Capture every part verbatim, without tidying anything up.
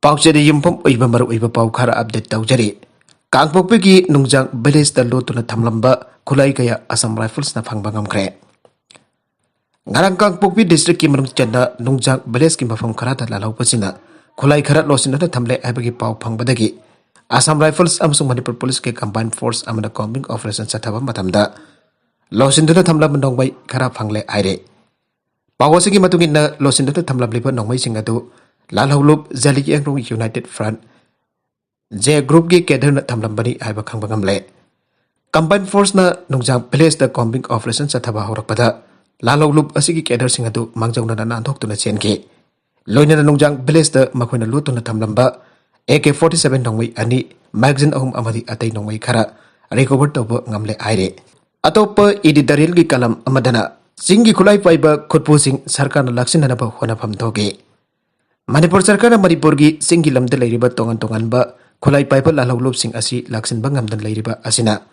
ꯄꯥꯎꯆꯦꯗ ꯌꯨꯝꯐꯝ ꯑꯣꯏꯕ ꯃꯔꯨꯑꯣꯏꯕ ꯄꯥꯎ ꯈꯔ ꯑꯞꯗꯦꯠ ꯇꯧꯖꯔꯤ꯫ ꯀꯥꯡꯄꯣꯛꯄꯤꯒꯤ ꯅꯨꯡꯖꯥꯡ ꯚꯤꯂꯦꯖꯇ ꯂꯣꯠꯇꯨꯅ ꯊꯝꯂꯝꯕ ꯈꯨꯠꯂꯥꯏ ꯀꯌꯥ ꯑꯁꯥꯝ ꯔꯥꯏꯐꯜꯁꯅ ꯐꯪꯕ ꯉꯝꯈ꯭ꯔꯦ꯫ ꯉꯔꯥꯡ ꯀꯥꯡꯄꯣꯛꯄꯤ ꯗꯤꯁꯇ꯭ꯔꯤꯛꯀꯤ ꯃꯅꯨꯡ ꯆꯟꯅ ꯅꯨꯡꯖꯥꯡ ꯚꯤꯂꯦꯖꯀꯤ ꯃꯐꯝ ꯈꯔꯗ ꯂꯥꯜꯍꯧꯕꯁꯤꯡꯅ ꯈꯨꯠꯂꯥꯏ ꯈꯔ ꯂꯣꯠꯁꯤꯟꯗꯨꯅ ꯊꯝꯂꯦ ꯍꯥꯏꯕꯒꯤ ꯄꯥꯎ ꯐꯪꯕꯗꯒꯤ ꯑꯁꯥꯝ ꯔꯥꯏꯐꯜꯁ ꯑꯃꯁꯨꯡ ꯃꯅꯤꯄꯨꯔ ꯄꯨꯂꯤꯁꯀꯤ ꯀꯝꯕꯥꯏꯟ ꯐꯣꯔꯁ ꯑꯃꯅ ꯀꯣꯝꯕꯤꯡ ꯑꯣꯄꯔꯦꯁꯟ ꯆꯠꯊꯕ ꯃꯇꯝꯗ ꯂꯣꯠꯁꯤꯟꯗꯨꯅ ꯊꯝꯂꯝꯕ ꯅꯣꯡꯃꯩ ꯈꯔ ꯐꯪꯂꯦ ꯍꯥꯏꯔꯦ꯫ ꯄꯥꯎ ꯑꯁꯤꯒꯤ ꯃꯇꯨꯡ ꯏꯟꯅ ꯂꯣꯠꯁꯤꯟꯗꯨꯅ ꯊꯝꯂꯝꯂꯤꯕ ꯅꯣꯡꯃꯩꯁꯤꯡ ꯑꯗꯨ ꯂꯥꯜꯍꯧꯂꯨꯞ ꯖꯂꯤꯌꯥꯡꯔꯣꯡ ꯌꯨꯅꯥꯏꯇꯦꯗ ꯐ꯭ꯔꯟꯠ, ꯖꯦ ꯒ꯭ꯔꯨꯞꯀꯤ ꯀꯦꯗꯔꯅ ꯊꯝꯂꯝꯕꯅꯤ ꯍꯥꯏꯕ ꯈꯪꯕ ꯉꯝꯂꯦ꯫ ꯀꯝꯕꯥꯏꯟ ꯐꯣꯔꯁꯅ ꯅꯨꯡꯖꯥꯡ ꯚꯤꯂꯦꯖꯇ ꯀꯣꯝꯕꯤꯡ ꯑꯣꯄꯔꯦꯁꯟ ꯆꯠꯊꯕ ꯍꯧꯔꯛꯄꯗ ꯂꯥꯜꯍꯧꯂꯨꯞ ꯑꯁꯤꯒꯤ ꯀꯦꯗꯔꯁꯤꯡ ꯑꯗꯨ ꯃꯥꯡꯖꯧꯅꯅ ꯅꯥꯟꯊꯣꯛꯇꯨꯅ ꯆꯦꯟꯈꯤ꯫ ꯂꯣꯏꯅꯅ ꯅꯨꯡꯖꯥꯡ ꯚꯤꯂꯦꯖꯇ ꯃꯈꯣꯏꯅ ꯂꯣꯠꯇꯨꯅ ꯊꯝꯂꯝꯕ ꯑꯦ ꯀꯦ ꯐꯣꯔꯇꯤ ꯁꯚꯦꯟ ꯅꯣꯡꯃꯩ ꯑꯅꯤ, ꯃꯦꯒꯥꯖꯤꯟ ꯑꯍꯨꯝ ꯑꯃꯗꯤ ꯑꯇꯩ ꯅꯣꯡꯃꯩ ꯈꯔ ꯔꯤꯀꯣꯚꯔ ꯇꯧꯕ ꯉꯝꯂꯦ ꯍꯥꯏꯔꯦ꯫ ꯑꯇꯣꯞꯄ ꯏꯗꯤꯇꯣꯔꯤꯌꯦꯜꯒꯤ ꯀꯂꯝ ꯑꯃꯗꯅ ꯆꯤꯡꯒꯤ ꯈꯨꯠꯂꯥꯏ ꯄꯥꯏꯕ ꯈꯨꯠꯄꯨꯁꯤꯡ ꯁꯔꯀꯥꯔꯅ ꯂꯥꯛꯁꯤꯟꯅꯅꯕ ꯍꯣꯠꯅꯐꯝ ꯊꯣꯛꯏ꯫ ꯃꯅꯤꯄꯨꯔ ꯁꯔꯀꯥꯔꯅ ꯃꯅꯤꯄꯨꯔꯒꯤ ꯆꯤꯡꯒꯤ ꯂꯝꯗ ꯂꯩꯔꯤꯕ ꯇꯣꯉꯥꯟ ꯇꯣꯉꯥꯟꯕ ꯈꯨꯠꯂꯥꯏ ꯄꯥꯏꯕ ꯂꯥꯜꯍꯧꯂꯨꯞꯁꯤꯡ ꯑꯁꯤ ꯂꯥꯛꯁꯤꯟꯕ ꯉꯝꯗꯅ ꯂꯩꯔꯤꯕ ꯑꯁꯤꯅ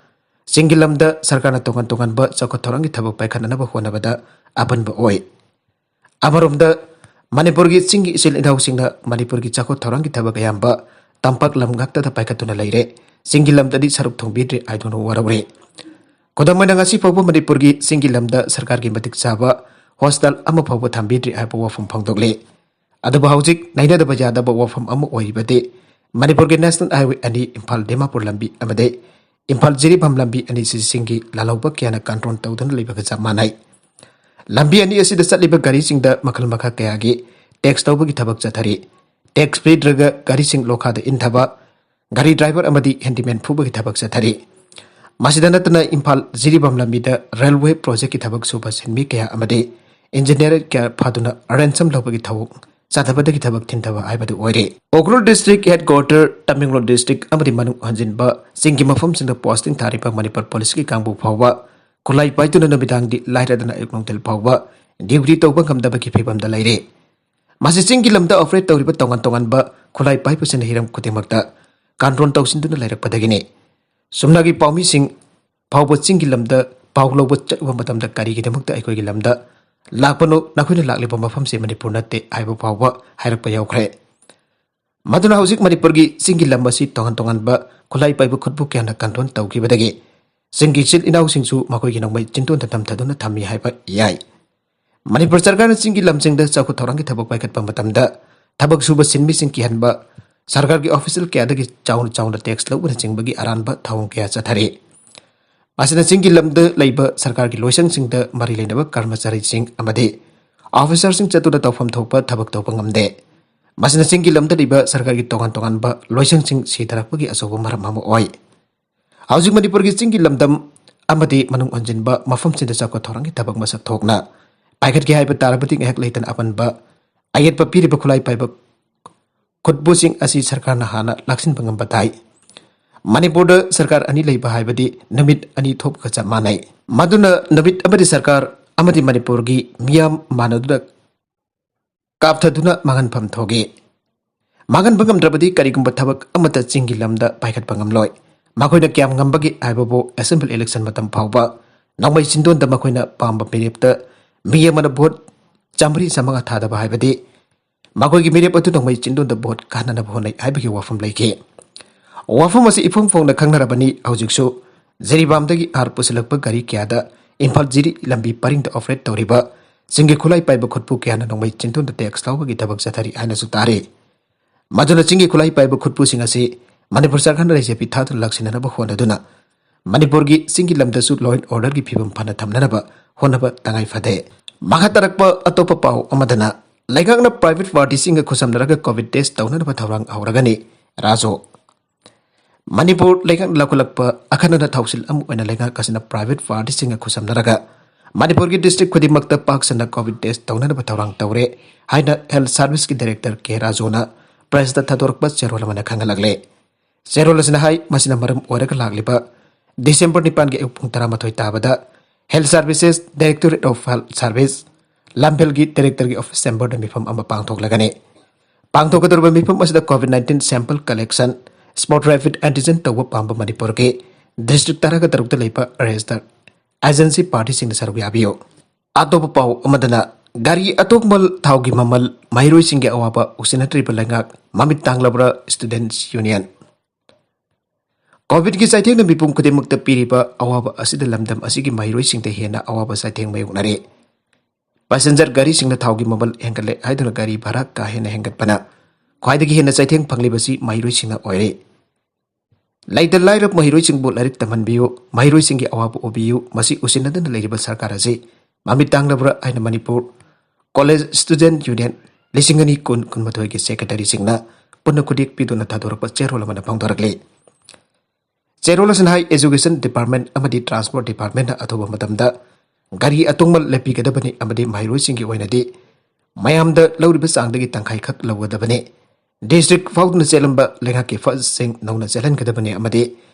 ꯆꯤꯡꯒꯤ ꯂꯝꯗ ꯁꯔꯀꯥꯔꯅ ꯇꯣꯉꯥꯟ ꯇꯣꯉꯥꯟꯕ ꯆꯥꯎꯈꯠ ꯊꯧꯔꯥꯡꯒꯤ ꯊꯕꯛ ꯄꯥꯏꯈꯠꯅꯅꯕ ꯍꯣꯠꯅꯕꯗ ꯑꯄꯟꯕ ꯑꯣꯏ꯫ ꯑꯃꯔꯣꯝꯗ, ꯃꯅꯤꯄꯨꯔꯒꯤ ꯆꯤꯡꯒꯤ ꯏꯆꯤꯜ ꯏꯅꯥꯎꯁꯤꯡꯅ ꯃꯅꯤꯄꯨꯔꯒꯤ ꯆꯥꯎꯈꯠ ꯊꯧꯔꯥꯡꯒꯤ ꯊꯕꯛ ꯑꯌꯥꯝꯕ ꯇꯝꯄꯥꯛ ꯂꯝ ꯉꯥꯛꯇꯗ ꯄꯥꯏꯈꯠꯇꯨꯅ ꯂꯩꯔꯦ꯫ ꯆꯤꯡꯒꯤ ꯂꯝꯗꯗꯤ ꯁꯔꯨꯛ ꯊꯣꯡꯕꯤꯗ꯭ꯔꯦ ꯍꯥꯏꯗꯨꯅ ꯋꯥꯔꯧꯔꯦ꯫ ꯈꯨꯗꯝ ꯑꯣꯏꯅ, ꯉꯁꯤ ꯐꯥꯎꯕ ꯃꯅꯤꯄꯨꯔꯒꯤ ꯆꯤꯡꯒꯤ ꯂꯝꯗ ꯁꯔꯀꯥꯔꯒꯤ ꯃꯇꯤꯛ ꯆꯥꯕ ꯍꯣꯁꯄꯤꯇꯥꯜ ꯑꯃ ꯐꯥꯎꯕ ꯊꯝꯕꯤꯗ꯭ꯔꯤ ꯍꯥꯏꯕ ꯋꯥꯐꯝ ꯐꯣꯡꯗꯣꯛꯂꯤ꯫ ꯑꯗꯨꯕꯨ ꯍꯧꯖꯤꯛ ꯅꯩꯅꯗꯕ ꯌꯥꯗꯕ ꯋꯥꯐꯝ ꯑꯃ ꯑꯣꯏꯔꯤꯕꯗꯤ ꯃꯅꯤꯄꯨꯔꯒꯤ ꯅꯦꯁꯅꯦꯜ ꯍꯥꯏꯋꯦ ꯑꯅꯤ, ꯏꯝꯐꯥꯜ ꯗꯤꯃꯥꯄꯨꯔ ꯂꯝꯕꯤ ꯑꯃꯗꯤ ꯏꯝꯐꯥꯜ ꯖꯤꯔꯤꯕꯥꯝ ꯂꯝꯕꯤ ꯑꯅꯤꯁꯤ ꯆꯤꯡꯒꯤ ꯂꯥꯜꯍꯧꯕ ꯀꯌꯥꯅ ꯀꯟꯇ꯭ꯔꯣꯜ ꯇꯧꯗꯨꯅ ꯂꯩꯕꯒ ꯆꯞ ꯃꯥꯟꯅꯩ꯫ ꯂꯝꯕꯤ ꯑꯅꯤ ꯑꯁꯤꯗ ꯆꯠꯂꯤꯕ ꯒꯥꯔꯤꯁꯤꯡꯗ ꯃꯈꯜ ꯃꯈꯥ ꯀꯌꯥꯒꯤ ꯇꯦꯛꯁ ꯇꯧꯕꯒꯤ ꯊꯕꯛ ꯆꯠꯊꯔꯤ꯫ ꯇꯦꯛꯁ ꯄꯤꯗ꯭ꯔꯒ ꯒꯥꯔꯤꯁꯤꯡ ꯂꯣꯈꯥꯗ ꯏꯟꯊꯕ, ꯒꯥꯔꯤ ꯗ꯭ꯔꯥꯏꯚꯔ ꯑꯃꯗꯤ ꯍꯦꯟꯗꯤꯃꯦꯟ ꯐꯨꯕꯒꯤ ꯊꯕꯛ ꯆꯠꯊꯔꯤ꯫ ꯃꯁꯤꯗ ꯅꯠꯇꯅ ꯏꯝꯐꯥꯜ ꯖꯤꯔꯤꯕꯥꯝ ꯂꯝꯕꯤꯗ ꯔꯦꯜꯋꯦ ꯄ꯭ꯔꯣꯖꯦꯛꯀꯤ ꯊꯕꯛ ꯁꯨꯕ ꯁꯤꯟꯃꯤ ꯀꯌꯥ ꯑꯃꯗꯤ ꯏꯟꯖꯤꯅꯤꯌꯔ ꯀꯌꯥ ꯐꯥꯗꯨꯅ ꯔꯦꯟꯁꯝ ꯂꯧꯕꯒꯤ ꯊꯧꯑꯣꯡ ꯆꯠꯊꯕꯗꯒꯤ ꯊꯕꯛ ꯊꯤꯟꯊꯕ ꯍꯥꯏꯕꯗꯨ ꯑꯣꯏꯔꯦ꯫ Ukhrul district headquarter, Tamenglong district ꯑꯃꯗꯤ ꯃꯅꯨꯡ ꯍꯟꯖꯤꯟꯕ ꯆꯤꯡꯒꯤ ꯃꯐꯝꯁꯤꯡꯗ ꯄꯣꯁꯇꯤꯡ ꯊꯥꯔꯤꯕ ꯃꯅꯤꯄꯨꯔ ꯄꯨꯂꯤꯁꯀꯤ ꯀꯥꯡꯕꯨ ꯐꯥꯎꯕ ꯈꯨꯠꯂꯥꯏ ꯄꯥꯏꯗꯨꯅ ꯅꯨꯃꯤꯗꯥꯡꯗꯤ ꯂꯥꯏꯔꯗꯅ ꯑꯌꯨꯛ ꯅꯨꯡꯊꯤꯜ ꯐꯥꯎꯕ ꯗ꯭ꯌꯨꯇꯤ ꯇꯧꯕ ꯉꯝꯗꯕꯒꯤ ꯐꯤꯕꯝꯗ ꯂꯩꯔꯦ꯫ ꯃꯁꯤ ꯆꯤꯡꯒꯤ ꯂꯝꯗ ꯑꯣꯄꯔꯦꯠ ꯇꯧꯔꯤꯕ ꯇꯣꯉꯥꯟ ꯇꯣꯉꯥꯟꯕ ꯈꯨꯠꯂꯥꯏ ꯄꯥꯏꯕꯁꯤꯡꯅ ꯍꯤꯔꯝ ꯈꯨꯗꯤꯡꯃꯛꯇ ꯀꯟꯇ꯭ꯔꯣꯜ ꯇꯧꯁꯤꯟꯗꯨꯅ ꯂꯩꯔꯛꯄꯗꯒꯤꯅꯤ꯫ ꯆꯨꯝꯅꯒꯤ ꯄꯥꯎꯃꯤꯁꯤꯡ ꯐꯥꯎꯕ ꯆꯤꯡꯒꯤ ꯂꯝꯗ ꯄꯥꯎ ꯂꯧꯕ ꯆꯠꯂꯨꯕ ꯃꯇꯝꯗ ꯀꯔꯤꯒꯤꯗꯃꯛꯇ ꯑꯩꯈꯣꯏꯒꯤ ꯂꯝꯗ ꯂꯥꯛꯄꯅꯣ, ꯅꯈꯣꯏꯅ ꯂꯥꯛꯂꯤꯕ ꯃꯐꯝꯁꯦ ꯃꯅꯤꯄꯨꯔ ꯅꯠꯇꯦ ꯍꯥꯏꯕ ꯐꯥꯎꯕ ꯍꯥꯏꯔꯛꯄ ꯌꯥꯎꯈ꯭ꯔꯦ꯫ ꯃꯗꯨꯅ ꯍꯧꯖꯤꯛ ꯃꯅꯤꯄꯨꯔꯒꯤ ꯆꯤꯡꯒꯤ ꯂꯝ ꯑꯁꯤ ꯇꯣꯉꯥꯟ ꯇꯣꯉꯥꯟꯕ ꯈꯨꯠꯂꯥꯏ ꯄꯥꯏꯕ ꯈꯨꯠꯄꯨ ꯀꯌꯥꯅ ꯀꯟꯇ꯭ꯔꯣꯜ ꯇꯧꯈꯤꯕꯗꯒꯤ ꯆꯤꯡꯒꯤ ꯏꯆꯤꯜ ꯏꯅꯥꯎꯁꯤꯡꯁꯨ ꯃꯈꯣꯏꯒꯤ ꯅꯣꯡꯃꯩ ꯆꯤꯟꯗꯣꯟꯗ ꯅꯝꯊꯗꯨꯅ ꯊꯝꯃꯤ ꯍꯥꯏꯕ ꯌꯥꯏ꯫ ꯃꯅꯤꯄꯨꯔ ꯁꯔꯀꯥꯔꯅ ꯆꯤꯡꯒꯤ ꯂꯝꯁꯤꯡꯗ ꯆꯥꯎꯈꯠ ꯊꯧꯔꯥꯡꯒꯤ ꯊꯕꯛ ꯄꯥꯏꯈꯠꯄ ꯃꯇꯝꯗ ꯊꯕꯛ ꯁꯨꯕ ꯁꯤꯟꯃꯤꯁꯤꯡ ꯀꯤꯍꯟꯕ, ꯁꯔꯀꯥꯔꯒꯤ ꯑꯣꯐꯤꯁꯤꯌꯦꯜ ꯀꯌꯥꯗꯒꯤ ꯆꯥꯎꯅ ꯆꯥꯎꯅ ꯇꯦꯛꯁ ꯂꯧꯕꯅꯆꯤꯡꯕꯒꯤ ꯑꯔꯥꯟꯕ ꯊꯧꯑꯣꯡ ꯀꯌꯥ ꯆꯠꯊꯔꯤ꯫ ꯃꯁꯤꯅ ꯆꯤꯡꯒꯤ ꯂꯝꯗ ꯂꯩꯕ ꯁꯔꯀꯥꯔꯒꯤ ꯂꯣꯏꯁꯪꯁꯤꯡꯗ ꯃꯔꯤ ꯂꯩꯅꯕ ꯀꯔꯃꯆꯥꯔꯤꯁꯤꯡ ꯑꯃꯗꯤ ꯑꯣꯐꯤꯁꯥꯔꯁꯤꯡ ꯆꯠꯇꯨꯅ ꯇꯧꯐꯝ ꯊꯣꯛꯄ ꯊꯕꯛ ꯇꯧꯕ ꯉꯝꯗꯦ꯫ ꯃꯁꯤꯅ ꯆꯤꯡꯒꯤ ꯂꯝꯗ ꯂꯩꯕ ꯁꯔꯀꯥꯔꯒꯤ ꯇꯣꯉꯥꯟ ꯇꯣꯉꯥꯟꯕ ꯂꯣꯏꯁꯪꯁꯤꯡ ꯁꯤꯊꯔꯛꯄꯒꯤ ꯑꯆꯧꯕ ꯃꯔꯝ ꯑꯃ ꯑꯣꯏ꯫ ꯍꯧꯖꯤꯛ ꯃꯅꯤꯄꯨꯔꯒꯤ ꯆꯤꯡꯒꯤ ꯂꯝꯗꯝ ꯑꯃꯗꯤ ꯃꯅꯨꯡ ꯍꯟꯖꯤꯟꯕ ꯃꯐꯝꯁꯤꯡꯗ ꯆꯥꯎꯈꯠ ꯊꯧꯔꯥꯡꯒꯤ ꯊꯕꯛ ꯃꯁꯛ ꯊꯣꯛꯅ ꯄꯥꯏꯈꯠꯀꯦ ꯍꯥꯏꯕ ꯇꯥꯔꯕꯗꯤ ꯉꯥꯏꯍꯥꯛ ꯂꯩꯇꯅ ꯑꯄꯟꯕ ꯑꯌꯦꯠꯄ ꯄꯤꯔꯤꯕ ꯈꯨꯠꯂꯥꯏ ꯄꯥꯏꯕ ꯈꯨꯠꯄꯨꯁꯤꯡ ꯑꯁꯤ ꯁꯔꯀꯥꯔꯅ ꯍꯥꯟꯅ ꯂꯥꯛꯁꯤꯟꯕ ꯉꯝꯕ ꯇꯥꯏ꯫ ꯃꯅꯤꯄꯨꯔꯗ ꯁꯔꯀꯥꯔ ꯑꯅꯤ ꯂꯩꯕ ꯍꯥꯏꯕꯗꯤ ꯅꯨꯃꯤꯠ ꯑꯅꯤ ꯊꯣꯛꯄꯒ ꯆꯞ ꯃꯥꯟꯅꯩ꯫ ꯃꯗꯨꯅ ꯅꯨꯃꯤꯠ ꯑꯃꯗꯤ ꯁꯔꯀꯥꯔ ꯑꯃꯗꯤ ꯃꯅꯤꯄꯨꯔꯒꯤ ꯃꯤꯌꯥꯝ ꯃꯥꯟꯅꯗꯨꯅ ꯀꯥꯞꯊꯗꯨꯅ ꯃꯥꯡꯍꯟꯐꯝ ꯊꯣꯛꯏ꯫ ꯃꯥꯡꯍꯟꯕ ꯉꯝꯗ꯭ꯔꯕꯗꯤ ꯀꯔꯤꯒꯨꯝꯕ ꯊꯕꯛ ꯑꯃꯠꯇ ꯆꯤꯡꯒꯤ ꯂꯝꯗ ꯄꯥꯏꯈꯠꯄ ꯉꯝꯂꯣꯏ꯫ ꯃꯈꯣꯏꯅ ꯀꯌꯥꯝ ꯉꯝꯕꯒꯦ ꯍꯥꯏꯕꯕꯨ ꯑꯦꯁꯦꯝꯕ꯭ꯂꯤ ꯏꯂꯦꯛꯁꯟ ꯃꯇꯝ ꯐꯥꯎꯕ ꯅꯣꯡꯃꯩ ꯆꯤꯟꯗꯣꯟꯗ ꯃꯈꯣꯏꯅ ꯄꯥꯝꯕ ꯃꯤꯔꯦꯞꯇ ꯃꯤ ꯑꯃꯅ ꯚꯣꯠ ꯆꯥꯝꯃꯔꯤ ꯆꯥꯝꯃꯉꯥ ꯊꯥꯗꯕ ꯍꯥꯏꯕꯗꯤ ꯃꯈꯣꯏꯒꯤ ꯃꯤꯔꯦꯞ ꯑꯗꯨ ꯅꯣꯡꯃꯩ ꯆꯤꯟꯗꯣꯟꯗ ꯚꯣꯠ ꯀꯥꯟꯅꯅꯕ ꯍꯣꯠꯅꯩ ꯍꯥꯏꯕꯒꯤ ꯋꯥꯐꯝ ꯂꯩꯈꯤ꯫ ꯋꯥꯐꯝ ꯑꯁꯤ ꯏꯐꯣꯡ ꯐꯣꯡꯅ ꯈꯪꯅꯔꯕꯅꯤ꯫ ꯍꯧꯖꯤꯛꯁꯨ ꯖꯤꯔꯤꯕꯥꯝꯗꯒꯤ ꯍꯥꯔ ꯄꯨꯁꯤꯜꯂꯛꯄ ꯒꯥꯔꯤ ꯀꯌꯥꯗ ꯏꯝꯐꯥꯜ ꯖꯤꯔꯤ ꯂꯝꯕꯤ ꯄꯔꯤꯡꯗ ꯑꯣꯄꯔꯦꯠ ꯇꯧꯔꯤꯕ ꯆꯤꯡꯒꯤ ꯈꯨꯠꯂꯥꯏ ꯄꯥꯏꯕ ꯈꯨꯠꯄꯨ ꯀꯌꯥꯅ ꯅꯣꯡꯃꯩ ꯆꯤꯟꯗꯣꯟꯗ ꯇꯦꯛꯁ ꯂꯧꯕꯒꯤ ꯊꯕꯛ ꯆꯠꯊꯔꯤ ꯍꯥꯏꯅꯁꯨ ꯇꯥꯔꯤ꯫ ꯃꯗꯨꯅ ꯆꯤꯡꯒꯤ ꯈꯨꯠꯂꯥꯏ ꯄꯥꯏꯕ ꯈꯨꯠꯄꯨꯁꯤꯡ ꯑꯁꯤ ꯃꯅꯤꯄꯨꯔ ꯁꯔꯀꯥꯔꯅ ꯂꯩꯖꯕꯤ ꯊꯥꯗꯨꯅ ꯂꯥꯛꯁꯤꯟꯅꯅꯕ ꯍꯣꯠꯅꯗꯨꯅ ꯃꯅꯤꯄꯨꯔꯒꯤ ꯆꯤꯡꯒꯤ ꯂꯝꯗꯁꯨ law and orderꯒꯤ ꯐꯤꯕꯝ ꯐꯅ ꯊꯝꯅꯅꯕ ꯍꯣꯠꯅꯕ ꯇꯉꯥꯏ ꯐꯗꯦ꯫ ꯃꯈꯥ ꯇꯥꯔꯛꯄ ꯑꯇꯣꯞꯄ ꯄꯥꯎ ꯑꯃꯗꯅ ꯂꯩꯉꯥꯛꯅ private partyꯁꯤꯡꯒ ꯈꯨꯠꯁꯝꯅꯔꯒ COVID test ꯇꯧꯅꯅꯕ ꯊꯧꯔꯥꯡ ꯍꯧꯔꯒꯅꯤ꯫ ꯔꯥꯖꯨ꯫ ꯃꯅꯤꯄꯨꯔ ꯂꯩꯉꯥꯛꯅ ꯂꯧꯈꯠꯂꯛꯄ ꯑꯈꯟꯅꯅ ꯊꯧꯁꯤꯜ ꯑꯃ ꯑꯣꯏꯅ ꯂꯩꯉꯥꯛ ꯑꯁꯤꯅ private partyꯁꯤꯡꯒ ꯈꯨꯠꯁꯝꯅꯔꯒ ꯃꯅꯤꯄꯨꯔꯒꯤ district ꯈꯨꯗꯤꯡꯃꯛꯇ ꯄꯥꯛ ꯁꯟꯅ COVID test ꯇꯧꯅꯅꯕ ꯊꯧꯔꯥꯡ ꯇꯧꯔꯦ ꯍꯥꯏꯅ health serviceꯀꯤ director ꯀꯦ ꯔꯥꯖꯨꯅ pressꯇ ꯊꯥꯗꯣꯔꯛꯄ ꯆꯦꯔꯣꯜ ꯑꯃꯅ ꯈꯪꯍꯜꯂꯛꯂꯦ꯫ ꯆꯦꯔꯣꯜ ꯑꯁꯤꯅ ꯍꯥꯏ, ꯃꯁꯤꯅ ꯃꯔꯝ ꯑꯣꯏꯔꯒ ꯂꯥꯛꯂꯤꯕ December ꯅꯤꯄꯥꯟꯒꯤ ꯑꯌꯨꯛ ꯄꯨꯡ ꯇꯔꯥꯃꯥꯊꯣꯏ ꯇꯥꯕꯗ Health Services, Directorate of Health Service, ꯂꯝꯐꯦꯜꯒꯤ directorꯒꯤ office chamberꯗ ꯃꯤꯐꯝ ꯑꯃ ꯄꯥꯡꯊꯣꯛꯂꯒꯅꯤ꯫ ꯄꯥꯡꯊꯣꯛꯀꯗꯧꯔꯤꯕ ꯃꯤꯐꯝ ꯑꯁꯤꯗ COVID nineteen sample collection, spot rapid antigen ꯇꯧꯕ ꯄꯥꯝꯕ ꯃꯅꯤꯄꯨꯔꯒꯤ district ꯇꯔꯥꯒ ꯇꯔꯨꯛꯇ ꯂꯩꯕ register agency partyꯁꯤꯡꯅ ꯁꯔꯨꯛ ꯌꯥꯕꯤꯌꯨ꯫ ꯑꯇꯣꯞꯄ ꯄꯥꯎ ꯑꯃꯗꯅ ꯒꯥꯔꯤ ꯑꯇꯣꯡꯕ ꯊꯥꯎꯒꯤ ꯃꯃꯜ, ꯃꯍꯩꯔꯣꯏꯁꯤꯡꯒꯤ ꯑꯋꯥꯕ ꯎꯁꯤꯟꯅꯗ꯭ꯔꯤꯕ ꯂꯩꯉꯥꯛ, ꯃꯃꯤꯠ ꯇꯥꯡꯂꯕ꯭ꯔꯥ Students Union? ꯀꯣꯚꯤꯗꯀꯤ ꯆꯩꯊꯦꯡꯅ ꯃꯤꯄꯨꯝ ꯈꯨꯗꯤꯡꯃꯛꯇ ꯄꯤꯔꯤꯕ ꯑꯋꯥꯕ ꯑꯁꯤꯗ ꯂꯝꯗꯝ ꯑꯁꯤꯒꯤ ꯃꯍꯩꯔꯣꯏꯁꯤꯡꯗ ꯍꯦꯟꯅ ꯑꯋꯥꯕ ꯆꯩꯊꯦꯡ ꯃꯥꯌꯣꯛꯅꯔꯤ꯫ ꯄꯦꯁꯦꯟꯖꯔ ꯒꯥꯔꯤꯁꯤꯡꯅ ꯊꯥꯎꯒꯤ ꯃꯃꯜ ꯍꯦꯟꯒꯠꯂꯦ ꯍꯥꯏꯗꯨꯅ ꯒꯥꯔꯤ ꯚꯔꯥ ꯀꯥ ꯍꯦꯟꯅ ꯍꯦꯟꯒꯠꯄꯅ ꯈ꯭ꯋꯥꯏꯗꯒꯤ ꯍꯦꯟꯅ ꯆꯩꯊꯦꯡ ꯐꯪꯂꯤꯕꯁꯤ ꯃꯍꯩꯔꯣꯏꯁꯤꯡꯅ ꯑꯣꯏꯔꯦ꯫ ꯂꯩꯇ ꯂꯥꯏꯔ ꯃꯍꯩꯔꯣꯏꯁꯤꯡꯕꯨ ꯂꯥꯏꯔꯤꯛ ꯇꯝꯍꯟꯕꯤꯌꯨ, ꯃꯍꯩꯔꯣꯏꯁꯤꯡꯒꯤ ꯑꯋꯥꯕ ꯎꯕꯤꯌꯨ, ꯃꯁꯤ ꯎꯁꯤꯟꯅꯗꯅ ꯂꯩꯔꯤꯕ ꯁꯔꯀꯥꯔ ꯑꯁꯤ ꯃꯃꯤꯠ ꯇꯥꯡꯂꯕ꯭ꯔꯥ ꯍꯥꯏꯅ ꯃꯅꯤꯄꯨꯔ ꯀꯣꯂꯦꯖ ꯁ꯭ꯇꯨꯗꯦꯟꯠ ꯌꯨꯅꯤꯌꯟ ꯂꯤꯁꯤꯡ ꯑꯅꯤ ꯀꯨꯟ ꯀꯨꯟꯃꯥꯊꯣꯏꯒꯤ ꯁꯦꯀ꯭ꯔꯦꯇꯔꯤꯁꯤꯡꯅ ꯄꯨꯟꯅ ꯈꯨꯗꯦꯛ ꯄꯤꯗꯨꯅ ꯊꯥꯗꯣꯔꯛꯄ ꯆꯦꯔꯣꯜ ꯑꯃꯅ ꯐꯣꯡꯗꯣꯔꯛꯂꯤ꯫ ꯆꯦꯔꯣꯜ ꯑꯁꯤꯅ ꯍꯥꯏ, ꯑꯦꯖꯨꯀꯦꯁꯟ ꯗꯤꯄꯥꯔꯠꯃꯦꯟꯠ ꯑꯃꯗꯤ ꯇ꯭ꯔꯥꯟꯁꯄꯣꯔꯠ ꯗꯤꯄꯥꯔꯠꯃꯦꯟꯠꯅ ꯑꯊꯨꯕ ꯃꯇꯝꯗ ꯒꯥꯔꯤ ꯑꯇꯣꯡꯕ ꯂꯦꯞꯄꯤꯒꯗꯕꯅꯤ ꯑꯃꯗꯤ ꯃꯍꯩꯔꯣꯏꯁꯤꯡꯒꯤ ꯑꯣꯏꯅꯗꯤ ꯃꯌꯥꯝꯗ ꯂꯧꯔꯤꯕ ꯆꯥꯡꯗꯒꯤ ꯇꯪꯈꯥꯏꯈꯛ ꯂꯧꯒꯗꯕꯅꯤ꯫ ꯗꯤꯁꯇ꯭ꯔꯤꯛ ꯐꯥꯎꯗꯨꯅ ꯆꯦꯜꯂꯝꯕ ꯂꯩꯉꯥꯛꯀꯤ ꯐꯁꯁꯤꯡ ꯅꯧꯅ ꯆꯦꯜꯍꯟꯒꯗꯕꯅꯤ ꯑꯃꯗꯤ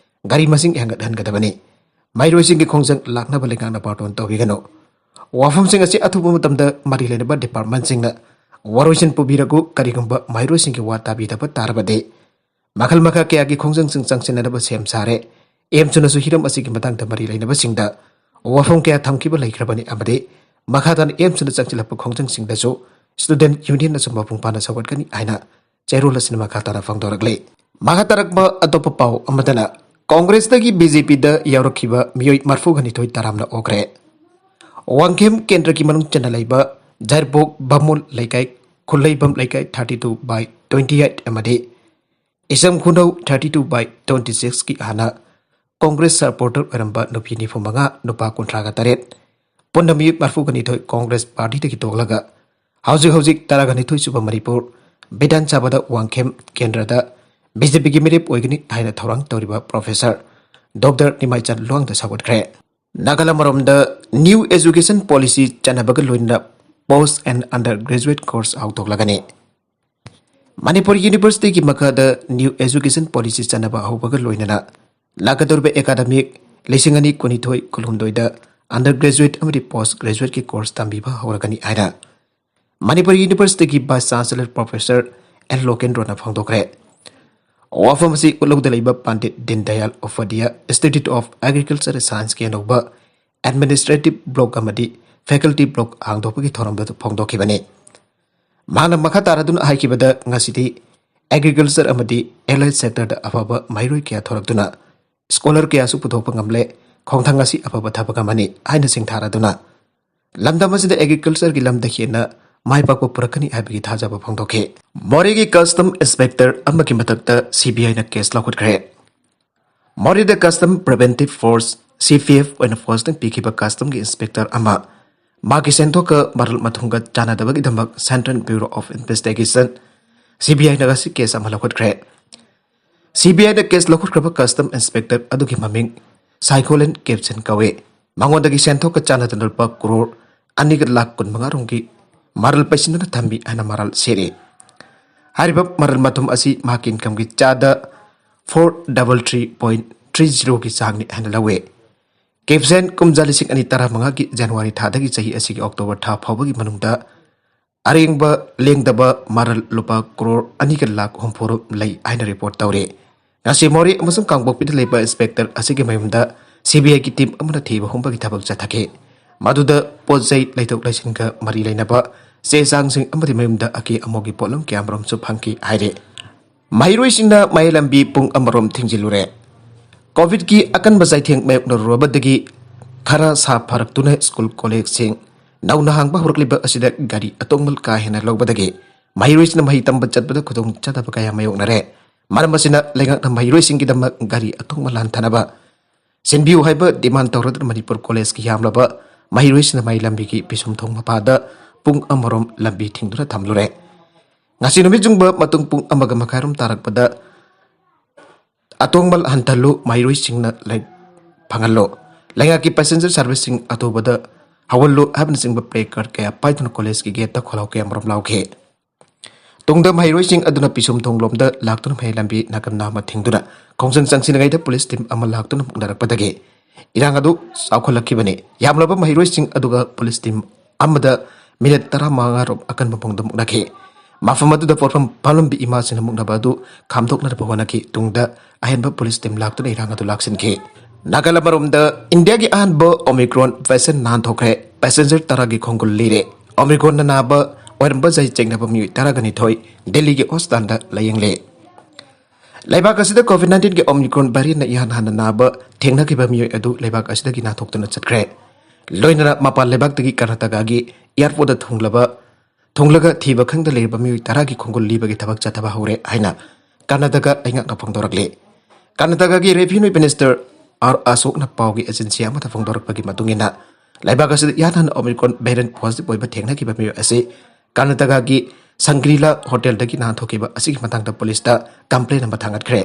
ꯒꯥꯔꯤ ꯃꯁꯤꯡ ꯍꯦꯟꯒꯠꯍꯟꯒꯗꯕꯅꯤ꯫ ꯃꯍꯩꯔꯣꯏꯁꯤꯡꯒꯤ ꯈꯣꯡꯖꯪ ꯂꯥꯛꯅꯕ ꯂꯩꯉꯥꯛꯅ ꯕꯥꯔꯇꯣꯟ ꯇꯧꯕꯤꯒꯅꯨ꯫ ꯋꯥꯐꯝꯁꯤꯡ ꯑꯁꯤ ꯑꯊꯨꯕ ꯃꯇꯝꯗ ꯃꯔꯤ ꯂꯩꯅꯕ ꯗꯤꯄꯥꯔꯠꯃꯦꯟꯠꯁꯤꯡꯅ ꯋꯥꯔꯣꯏꯁꯤꯟ ꯄꯨꯕꯤꯔꯒꯨ꯫ ꯀꯔꯤꯒꯨꯝꯕ ꯃꯍꯩꯔꯣꯏꯁꯤꯡꯒꯤ ꯋꯥ ꯇꯥꯕꯤꯗꯕ ꯇꯥꯔꯕꯗꯤ ꯃꯈꯜ ꯃꯈꯥ ꯀꯌꯥꯒꯤ ꯈꯣꯡꯖꯪꯁꯤꯡ ꯆꯪꯁꯤꯟꯅꯅꯕ ꯁꯦꯝ ꯁꯥꯔꯦ꯫ ꯑꯦꯝꯁꯨꯅꯁꯨ ꯍꯤꯔꯝ ꯑꯁꯤꯒꯤ ꯃꯇꯥꯡꯗ ꯃꯔꯤ ꯂꯩꯅꯕꯁꯤꯡꯗ ꯋꯥꯐꯝ ꯀꯌꯥ ꯊꯝꯈꯤꯕ ꯂꯩꯈ꯭ꯔꯕꯅꯤ ꯑꯃꯗꯤ ꯃꯈꯥ ꯇꯥꯅ ꯑꯦꯝꯁꯨꯅ ꯆꯪꯁꯤꯜꯂꯛꯄ ꯈꯣꯡꯖꯪꯁꯤꯡꯗꯁꯨ ꯁ꯭ꯇꯨꯗꯦꯟꯠ ꯌꯨꯅꯤꯌꯟꯅꯁꯨ ꯃꯄꯨꯡ ꯐꯥꯅ ꯁꯧꯒꯠꯀꯅꯤ ꯍꯥꯏꯅ ꯆꯦꯔꯣꯜ ꯑꯁꯤꯅ ꯃꯈꯥ ꯇꯥꯅ ꯐꯣꯡꯗꯣꯔꯛꯂꯤ꯫ ꯃꯈꯥ ꯇꯥꯔꯛꯄ ꯑꯇꯣꯞꯄ ꯄꯥꯎ ꯑꯃꯗꯅ ꯀꯣꯡꯒ꯭ꯔꯦꯁꯇꯒꯤ ꯕꯤ ꯖꯦ ꯄꯤꯗ ꯌꯥꯎꯔꯛꯈꯤꯕ ꯃꯤꯑꯣꯏ ꯃꯔꯤꯐꯨꯒ ꯅꯤꯊꯣꯏ ꯇꯔꯥꯝꯅ ꯑꯣꯛꯈ꯭ꯔꯦ꯫ ꯋꯥꯡꯈꯦꯝ ꯀꯦꯟꯗ꯭ꯔꯒꯤ ꯃꯅꯨꯡ ꯆꯟꯅ ꯂꯩꯕ ꯖꯥꯏꯔꯄꯣꯛ ꯕꯥꯃꯣꯟ ꯂꯩꯀꯥꯏ, ꯈꯨꯜꯂꯩꯕꯝ ꯂꯩꯀꯥꯏ thirty two by twenty eight ꯑꯃꯗꯤ ꯏꯁꯝ ꯈꯨꯅꯧ thirty two by twenty sixꯀꯤ ꯍꯥꯟꯅ ꯀꯣꯡꯒ꯭ꯔꯦꯁ ꯁꯄꯣꯔꯇꯔ ꯑꯣꯏꯔꯝꯕ ꯅꯨꯄꯤ ꯅꯤꯐꯨ ꯃꯉꯥ, ꯅꯨꯄꯥ ꯀꯨꯟꯊ꯭ꯔꯥꯒ ꯇꯔꯦꯠ, ꯄꯨꯟꯅ ꯃꯤꯑꯣꯏ ꯃꯔꯤꯐꯨꯒ ꯅꯤꯊꯣꯏ ꯀꯣꯡꯒ꯭ꯔꯦꯁ ꯄꯥꯔꯇꯤꯗꯒꯤ ꯇꯣꯛꯂꯒ ꯍꯧꯖꯤꯛ ꯍꯧꯖꯤꯛ ꯇꯔꯥꯒ ꯅꯤꯊꯣꯏ ꯁꯨꯕ ꯃꯅꯤꯄꯨꯔ ꯕꯤꯙꯥꯟ ꯁꯚꯥꯗ ꯋꯥꯡꯈꯦꯝ ꯀꯦꯟꯗ꯭ꯔꯗ ꯕꯤ ꯖꯦ ꯄꯤꯒꯤ ꯃꯤꯔꯦꯞ ꯑꯣꯏꯒꯅꯤ ꯍꯥꯏꯅ ꯊꯧꯔꯥꯡ ꯇꯧꯔꯤꯕ ꯄ꯭ꯔꯣꯐꯦꯁꯔ ꯗꯣꯛꯇꯔ ꯅꯤꯃꯥꯏꯆꯟ ꯂꯨꯋꯥꯡꯗ ꯁꯧꯒꯠꯈ꯭ꯔꯦ꯫ ꯅꯥꯒꯥꯂꯦꯟ ꯃꯔꯣꯝꯗ ꯅ꯭ꯌꯨ ꯑꯦꯖꯨꯀꯦꯁꯟ ꯄꯣꯂꯤꯁꯤ ꯆꯠꯅꯕꯒ ꯂꯣꯏꯅꯅ post and under graduate course ꯍꯧꯗꯣꯛꯂꯒꯅꯤ꯫ Manipur ꯌꯨꯅꯤꯚꯔꯁꯤꯇꯤꯒꯤ ꯃꯈꯥꯗ ꯅ꯭ꯌꯨ ꯑꯦꯖꯨꯀꯦꯁꯟ ꯄꯣꯂꯤꯁꯤ ꯆꯠꯅꯕ ꯍꯧꯕꯒ ꯂꯣꯏꯅꯅ ꯂꯥꯛꯀꯗꯧꯔꯤꯕ ꯑꯦꯀꯥꯗꯃꯤꯛ ꯂꯤꯁꯤꯡ ꯑꯅꯤ ꯀꯨꯟꯅꯤꯊꯣꯏ ꯀꯨꯟꯍꯨꯝꯗꯣꯏꯗ under graduate ꯑꯃꯗꯤ post graduateꯀꯤ course ꯇꯝꯕꯤꯕ ꯍꯧꯔꯒꯅꯤ ꯍꯥꯏꯅ ꯃꯅꯤꯄꯨꯔ ꯌꯨꯅꯤꯚꯔꯁꯤꯇꯤꯒꯤ vice chancellor professor ꯑꯦꯟ ꯂꯣꯀꯦꯟꯗ꯭ꯔꯣꯅ ꯐꯣꯡꯗꯣꯛꯈ꯭ꯔꯦ꯫ ꯋꯥꯐꯝ ꯑꯁꯤ ꯎꯠꯂꯧꯗ ꯂꯩꯕ ꯄꯟꯗꯤꯠ ꯗꯤꯟ ꯗꯌꯥꯜ ꯎꯄꯥꯙ꯭ꯌꯥ Institute of Agriculture Scienceꯀꯤ ꯑꯅꯧꯕ administrative block ꯑꯃꯗꯤ faculty block ꯍꯥꯡꯗꯣꯛꯄꯒꯤ ꯊꯧꯔꯝꯗꯨ ꯐꯣꯡꯗꯣꯛꯈꯤꯕꯅꯤ꯫ ꯃꯍꯥꯛꯅ ꯃꯈꯥ ꯇꯥꯔꯗꯨꯅ ꯍꯥꯏꯈꯤꯕꯗ, ꯉꯁꯤꯗꯤ agriculture ꯑꯃꯗꯤ allied sectorꯗ ꯑꯐꯕ ꯃꯍꯩꯔꯣꯏ ꯀꯌꯥ ꯊꯣꯔꯛꯇꯨꯅ scholar ꯀꯌꯥꯁꯨ ꯄꯨꯊꯣꯛꯄ ꯉꯝꯂꯦ꯫ ꯈꯣꯡꯊꯥꯡ ꯑꯁꯤ ꯑꯐꯕ ꯊꯕꯛ ꯑꯃꯅꯤ ꯍꯥꯏꯅ ꯁꯤꯡꯊꯥꯔꯗꯨꯅ ꯂꯝꯗꯝ ꯑꯁꯤꯗ agricultureꯒꯤ ꯂꯝꯗ ꯍꯦꯟꯅ ꯃꯥꯏ ꯄꯥꯛꯄ ꯄꯨꯔꯛꯀꯅꯤ ꯍꯥꯏꯕꯒꯤ ꯊꯥꯖꯕ ꯐꯣꯡꯗꯣꯛꯈꯤ꯫ ꯃꯣꯔꯦꯒꯤ custom inspector ꯑꯃꯒꯤ ꯃꯊꯛꯇ CBIꯅ case ꯂꯧꯈꯠꯈ꯭ꯔꯦ꯫ ꯃꯣꯔꯦꯗ custom preventive force, CPF ꯑꯣꯏꯅ posting ꯄꯤꯈꯤꯕ customꯒꯤ inspector ꯑꯃ ꯃꯥꯒꯤ ꯁꯦꯟꯊꯣꯛꯀ ꯃꯔꯜ ꯃꯊꯨꯝꯒ ꯆꯥꯟꯅꯗꯕꯒꯤꯗꯃꯛ Central Bureau of Investigation, CBIꯅ ꯉꯁꯤ case ꯑꯃ ꯂꯧꯈꯠꯈ꯭ꯔꯦ꯫ CBIꯅ case ꯂꯧꯈꯠꯈ꯭ꯔꯕ custom inspector ꯑꯗꯨꯒꯤ ꯃꯃꯤꯡ ꯁꯥꯏꯈꯣꯂꯦꯟ ꯀꯦꯞꯁꯟ ꯀꯧꯏ꯫ ꯃꯉꯣꯟꯗꯒꯤ ꯁꯦꯟꯊꯣꯛꯀ ꯆꯥꯟꯅꯗꯅ ꯂꯨꯄꯥ ꯀ꯭ꯔꯣꯔ ꯑꯅꯤꯒ ꯂꯥꯈ ꯀꯨꯟꯃꯉꯥ ꯔꯣꯝꯒꯤ ꯃꯔꯜ ꯄꯩꯁꯤꯟꯗꯨꯅ ꯊꯝꯃꯤ ꯍꯥꯏꯅ ꯃꯔꯥꯜ ꯁꯤꯔꯤ꯫ ꯍꯥꯏꯔꯤꯕ ꯃꯔꯜ ꯃꯊꯨꯝ ꯑꯁꯤ ꯃꯍꯥꯛꯀꯤ incomeꯒꯤ ꯆꯥꯗ four double three point three zeroꯒꯤ ꯆꯥꯡꯅꯤ ꯍꯥꯏꯅ ꯂꯧꯏ꯫ ꯀꯦꯞꯁꯟ ꯀꯨꯝꯖꯥ ꯂꯤꯁꯤꯡ ꯑꯅꯤ ꯇꯔꯥꯃꯉꯥꯒꯤ ꯖꯅꯋꯥꯔꯤ ꯊꯥꯗꯒꯤ ꯆꯍꯤ ꯑꯁꯤꯒꯤ ꯑꯣꯛꯇꯣꯕꯔ ꯊꯥ ꯐꯥꯎꯕꯒꯤ ꯃꯅꯨꯡꯗ ꯑꯔꯦꯡꯕ ꯂꯦꯡꯗꯕ ꯃꯔꯜ ꯂꯨꯄꯥ ꯀ꯭ꯔꯣꯔ ꯑꯅꯤꯒ ꯂꯥꯈ ꯍꯨꯝꯐꯨ ꯂꯩ ꯍꯥꯏꯅ report ꯇꯧꯔꯤ꯫ ꯉꯁꯤ ꯃꯣꯔꯦ ꯑꯃꯁꯨꯡ ꯀꯥꯡꯄꯣꯛꯄꯤꯗ ꯂꯩꯕ inspector ꯑꯁꯤꯒꯤ ꯃꯌꯨꯝꯗ CBIꯒꯤ team ꯑꯃꯅ ꯊꯤꯕ ꯍꯨꯝꯕꯒꯤ ꯊꯕꯛ ꯆꯠꯊꯈꯤ꯫ ꯃꯗꯨꯗ ꯄꯣꯠ ꯆꯩ ꯂꯩꯊꯣꯛ ꯂꯩꯁꯤꯟꯒ ꯃꯔꯤ ꯂꯩꯅꯕ ꯆꯦ ꯆꯥꯡꯁꯤꯡ ꯑꯃꯗꯤ ꯃꯌꯨꯝꯗ ꯑꯀꯤ ꯑꯃꯣꯒꯤ ꯄꯣꯠꯂꯝ ꯀꯌꯥꯃꯔꯨꯝꯁꯨ ꯐꯪꯈꯤ ꯍꯥꯏꯔꯤ꯫ ꯃꯍꯩꯔꯣꯏꯁꯤꯡꯅ ꯃꯌꯥꯏ ꯂꯝꯕꯤ ꯄꯨꯡ ꯑꯃꯔꯣꯝ ꯊꯤꯡꯖꯤꯜꯂꯨꯔꯦ꯫ COVIDꯀꯤ ꯑꯀꯟꯕ ꯆꯩꯊꯦꯡ ꯃꯥꯌꯣꯛꯅꯔꯨꯔꯕꯗꯒꯤ ꯈꯔ ꯁꯥ ꯐꯔꯛꯇꯨꯅ school collegeꯁꯤꯡ ꯅꯧꯅ ꯍꯥꯡꯕ ꯍꯧꯔꯛꯂꯤꯕ ꯑꯁꯤꯗ ꯒꯥꯔꯤ ꯑꯇꯣꯡꯕ ꯀꯥ ꯍꯦꯟꯅ ꯂꯧꯕꯗꯒꯤ ꯃꯍꯩꯔꯣꯏꯁꯤꯡꯅ ꯃꯍꯩ ꯇꯝꯕ ꯆꯠꯄꯗ ꯈꯨꯗꯣꯡꯆꯥꯗꯕ ꯀꯌꯥ ꯃꯥꯌꯣꯛꯅꯔꯦ꯫ ꯃꯔꯝ ꯑꯁꯤꯅ ꯂꯩꯉꯥꯛꯅ ꯃꯍꯩꯔꯣꯏꯁꯤꯡꯒꯤꯗꯃꯛ ꯒꯥꯔꯤ ꯑꯇꯣꯡꯕ ꯂꯥꯟꯊꯅꯕ ꯁꯤꯟꯕꯤꯌꯨ ꯍꯥꯏꯕ demand ꯇꯧꯔꯗꯨꯅ ꯃꯅꯤꯄꯨꯔ collegeꯀꯤ ꯌꯥꯝꯂꯕ ꯃꯍꯩꯔꯣꯏꯁꯤꯡꯅ ꯃꯌꯥꯏ ꯂꯝꯕꯤꯒꯤ ꯄꯤꯁꯨꯝ ꯊꯣꯡ ꯃꯄꯥꯗ ꯄꯨꯡ ꯑꯃꯔꯣꯝ ꯂꯝꯕꯤ ꯊꯤꯡꯗꯨꯅ ꯊꯝꯂꯨꯔꯦ꯫ ꯉꯁꯤ ꯅꯨꯃꯤꯠ ꯌꯨꯡꯕ ꯃꯇꯨꯡ ꯄꯨꯡ ꯑꯃꯒ ꯃꯈꯥꯏꯔꯣꯝ ꯇꯥꯔꯛꯄꯗ ꯑꯇꯣꯡꯕ ꯍꯟꯊꯜꯂꯨ, ꯃꯍꯩꯔꯣꯏꯁꯤꯡꯅ ꯂꯥꯏꯔꯤꯛ ꯐꯪꯍꯜꯂꯨ, ꯂꯩꯉꯥꯛꯀꯤ passenger serviceꯁꯤꯡ ꯑꯊꯨꯕꯗ ꯍꯧꯍꯜꯂꯨ ꯍꯥꯏꯕꯅꯆꯤꯡꯕ placard ꯀꯌꯥ ꯄꯥꯏꯗꯨꯅ collegeꯀꯤ gateꯇ ꯈꯣꯜꯂꯥꯎ ꯀꯌꯥꯃꯔꯨꯝ ꯂꯥꯎꯈꯤ꯫ ꯇꯨꯡꯗ ꯃꯍꯩꯔꯣꯏꯁꯤꯡ ꯑꯗꯨꯅ ꯄꯤꯁꯨꯝ ꯊꯣꯡꯂꯣꯝꯗ ꯂꯥꯛꯇꯨꯅ ꯃꯌꯥꯏ ꯂꯝꯕꯤ ꯅꯥꯀꯟ ꯅꯥꯝꯃ ꯊꯤꯡꯗꯨꯅ ꯈꯣꯡꯖꯪ ꯆꯪꯁꯤꯟꯅꯉꯩꯗ police team ꯑꯃ ꯂꯥꯛꯇꯨꯅ ꯃꯨꯛꯅꯔꯛꯄꯗꯒꯤ ꯏꯔꯥꯡ ꯑꯗꯨ ꯆꯥꯎꯈꯠꯂꯛꯈꯤꯕꯅꯤ꯫ ꯌꯥꯝꯂꯕ ꯃꯍꯩꯔꯣꯏꯁꯤꯡ ꯑꯗꯨꯒ police team ꯑꯃꯗ minute ꯇꯔꯥꯃꯉꯥ ꯔꯣꯝ ꯑꯀꯟꯕ ꯃꯑꯣꯡꯗ ꯃꯨꯛꯅꯈꯤ꯫ ꯃꯐꯝ ꯑꯗꯨꯗ ꯄꯣꯠꯐꯝ ꯐꯝꯂꯝꯕꯤ ꯏꯃꯥꯁꯤꯡꯅ ꯃꯨꯛꯅꯕ ꯑꯗꯨ ꯈꯥꯝꯗꯣꯛꯅꯅꯕ ꯍꯣꯠꯅꯈꯤ꯫ ꯇꯨꯡꯗ ꯑꯍꯦꯟꯕ police team ꯂꯥꯛꯇꯨꯅ ꯏꯔꯥꯡ ꯑꯗꯨ ꯂꯥꯛꯁꯤꯟꯈꯤ꯫ ꯅꯥꯒꯥꯂꯦꯟ ꯑꯃꯔꯣꯝꯗ ꯏꯟꯗꯤꯌꯥꯒꯤ ꯑꯍꯥꯟꯕ Omicron patient ꯅꯥꯟꯊꯣꯛꯈ꯭ꯔꯦ꯫ Passenger ꯇꯔꯥꯒꯤ ꯈꯣꯡꯒꯨꯜ ꯂꯤꯔꯦ꯫ Omicronꯅ ꯅꯥꯕ ꯑꯣꯏꯔꯝꯕ ꯌꯥꯏ ꯆꯤꯡꯅꯕ ꯃꯤꯑꯣꯏ ꯇꯔꯥꯒ ꯅꯤꯊꯣꯏ ꯗꯤꯜꯂꯤꯒꯤ ꯍꯣꯁꯄꯤꯇꯥꯜꯗ ꯂꯥꯌꯦꯡꯂꯦ꯫ ꯂꯩꯕꯥꯛ ꯑꯁꯤꯗ COVID nineteenꯒꯤ Omicron variantꯅ ꯏꯍꯥꯟ ꯍꯥꯟꯅ ꯅꯥꯕ ꯊꯦꯡꯅꯈꯤꯕ ꯃꯤꯑꯣꯏ ꯑꯗꯨ ꯂꯩꯕꯥꯛ ꯑꯁꯤꯗꯒꯤ ꯅꯥꯟꯊꯣꯛꯇꯨꯅ ꯆꯠꯈ꯭ꯔꯦ꯫ ꯂꯣꯏꯅꯅ ꯃꯄꯥꯟ ꯂꯩꯕꯥꯛꯇꯒꯤ ꯀꯔꯅꯥꯇꯀꯥꯒꯤ airportꯇ ꯊꯨꯡꯂꯕ, ꯊꯨꯡꯂꯒ ꯊꯤꯕ ꯈꯪꯗ ꯂꯩꯔꯕ ꯃꯤꯑꯣꯏ ꯇꯔꯥꯒꯤ ꯈꯣꯡꯒꯨꯜ ꯂꯤꯕꯒꯤ ꯊꯕꯛ ꯆꯠꯊꯕ ꯍꯧꯔꯦ ꯍꯥꯏꯅ ꯀꯔꯅꯥꯇꯀꯥ ꯂꯩꯉꯥꯛꯅ ꯐꯣꯡꯗꯣꯔꯛꯂꯤ꯫ ꯀꯔꯅꯥꯇꯀꯥꯒꯤ Revenue Minister R ꯑꯁꯣꯛꯅ ꯄꯥꯎꯒꯤ agency ꯑꯃꯗ ꯐꯣꯡꯗꯣꯔꯛꯄꯒꯤ ꯃꯇꯨꯡ ꯏꯟꯅ, ꯂꯩꯕꯥꯛ ꯑꯁꯤꯗ ꯏꯍꯥꯟ ꯍꯥꯟꯅ Omicron variant positive ꯑꯣꯏꯕ ꯊꯦꯡꯅꯈꯤꯕ ꯃꯤꯑꯣꯏ ꯑꯁꯤ ꯀꯔꯅꯥꯇꯀꯥꯒꯤ ꯁꯪꯒ꯭ꯔꯤꯂꯥ ꯍꯣꯇꯦꯜꯗꯒꯤ ꯅꯥꯟꯊꯣꯛꯈꯤꯕ ꯑꯁꯤꯒꯤ ꯃꯇꯥꯡꯗ ꯄꯨꯂꯤꯁꯇ complaint ꯑꯃ ꯊꯥꯡꯒꯠꯈ꯭ꯔꯦ꯫